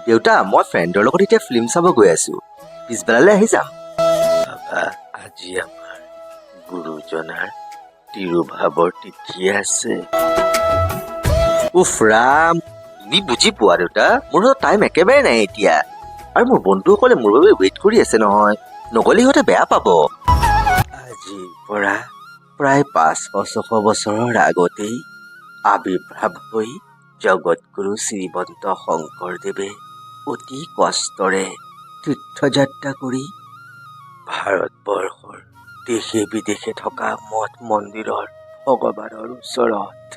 দেউতা, মই ফ্ৰেণ্ডৰ লগত এতিয়া ফিল্ম চাব গৈ আছো, পিছবেলালৈ আহি যাম। বাবা, আজি আমাৰ গুৰুজনাৰ তিৰুভাৱৰ তিথি আছে। উফ ৰাম, তুমি বুজি পোৱা দেউতা, মোৰ হাতত টাইম একেবাৰে নাই এতিয়া। আৰু মোৰ বন্ধুসকলে মোৰ বাবে ৱেইট কৰি আছে নহয়, নগ'লে সিহঁতে বেয়া পাব। আজিৰ পৰা প্ৰায় 500-600 বছৰৰ আগতেই আৱিৰ্ভাৱ হৈ জগতগুৰু শ্ৰীমন্ত শংকৰদেৱে অতি কষ্টৰে তীৰ্থযাত্ৰা কৰি ভাৰতবৰ্ষৰ দেশে বিদেশে থকা মঠ মন্দিৰৰ ভগৱানৰ ওচৰত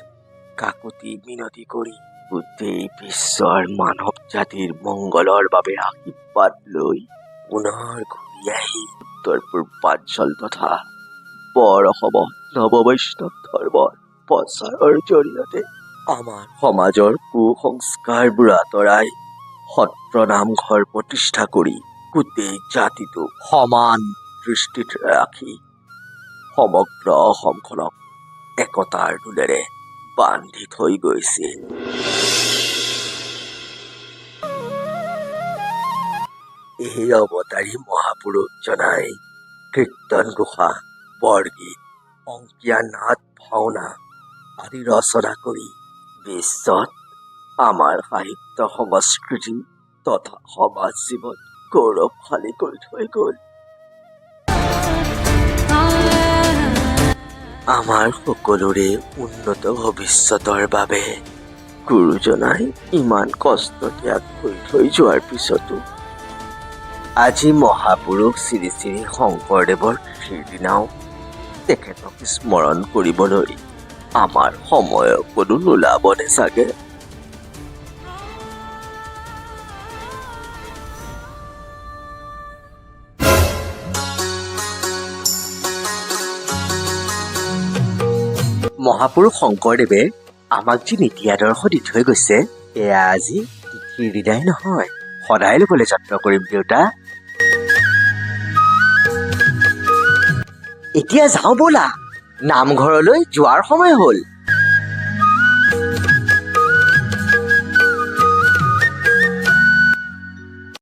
কাকতি মিনতি কৰি গোটেই বিশ্বৰ মানৱ জাতিৰ মংগলৰ বাবে আশীৰ্বাদ লৈ পুনৰ ঘূৰি আহি উত্তৰ পূৰ্বাঞ্চল তথা বৰ অসমত নৱবৈষ্ণৱ ধৰ্মৰ প্ৰচাৰৰ জৰিয়তে আমাৰ সমাজৰ কুসংস্কাৰবোৰ আঁতৰাই সত্ৰ নামঘৰ প্ৰতিষ্ঠা কৰি গোটেই জাতিটোক সমান দৃষ্টিত ৰাখি সমগ্ৰ অসমখনক একতাৰ ডোলেৰে বান্ধি থৈ গৈছিল। এই অৱতাৰী মহাপুৰুষজনাই কীৰ্তন ঘোষা, বৰগীত, অংকীয়া নাট, ভাওনা আদি ৰচনা কৰি বিশ্বত আমাৰ সাহিত্য, সংস্কৃতি তথা সমাজ জীৱন গৌৰৱশালী কৰি থৈ গ'ল। আমাৰ সকলোৰে উন্নত ভৱিষ্যতৰ বাবে গুৰুজনাই ইমান কষ্ট ত্যাগ কৰি থৈ যোৱাৰ পিছতো আজি মহাপুৰুষ শ্ৰী শ্ৰী শংকৰদেৱৰ তিথিৰ দিনাও তেখেতক স্মৰণ কৰিবলৈ আমাৰ সময় অকণো নোলাবনে চাগে? মহাপুৰুষ শংকৰদেৱে আমাক যি নীতি আদৰ্শ দি থৈ গৈছে, এয়া আজি তিথিৰ দিনাই নহয়, সদায় ল'বলৈ যত্ন কৰিম দেউতা। এতিয়া যাওঁ ব'লা, নামঘৰলৈ যোৱাৰ সময় হ'ল।